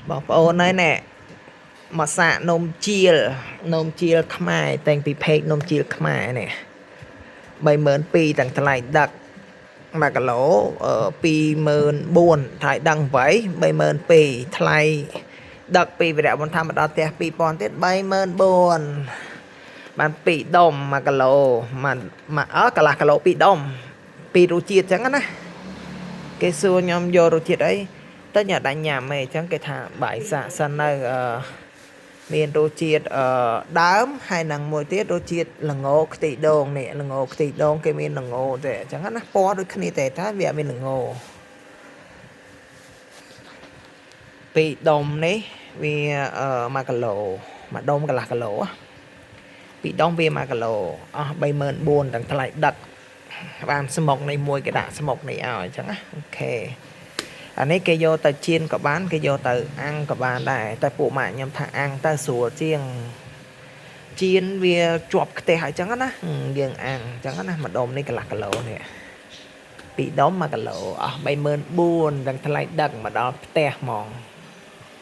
បងប្អូនហើយណែមកសាកនំជៀលនំជៀលខ្មែរតែងពីពេកនំជៀលខ្មែរនេះ32000ទាំងថ្លៃដឹក1គីឡូ24000ថ្លៃដឹង8 32000ថ្លៃដឹកពីវរៈបន្ថែមមកដល់ផ្ទះ2000ទៀត34000បាន2ដុំ1គីឡូមួយមួយអើកន្លះគីឡូ2ដុំពីររសជាតិអញ្ចឹងណាគេសួរខ្ញុំយករសជាតិអីតែញ៉ាំដាច់ញ៉ាំឯងអញ្ចឹងគេថាបាយសាកសិននៅអឺមានរសជាតិអឺដើមហើយនឹងមួយទៀតរសជាតិល្ងខ្ទិះដូងនេះល្ងខ្ទិះដូងគេមានល្ងទេអញ្ចឹងណាពណ៌ដូចគ្នាទេតែវាអត់មានល្ងពីរដុំនេះវាអឺ1គីឡូមួយដុំកន្លះគីឡូពីរដុំវា1គីឡូអស់34000ទាំងថ្លៃដឹកបានស្មុកនេះមួយគេដាក់ស្មុកនេះឲ្យអញ្ចឹងណាOK អានេះគេយកទៅចៀនក៏បានគេយកទៅអាំងក៏បានដែរតែពួកម៉ាក់ខ្ញុំថាអាំងទៅស្រួលជាងចៀនវាជាប់ខ្ទះអញ្ចឹងណាយើងអាំងអញ្ចឹងណាមួយដុំនេះកន្លះគីឡូនេះពីរដុំ1គីឡូអស់34000ទាំងថ្លៃដឹកមកដល់ផ្ទះហ្មង។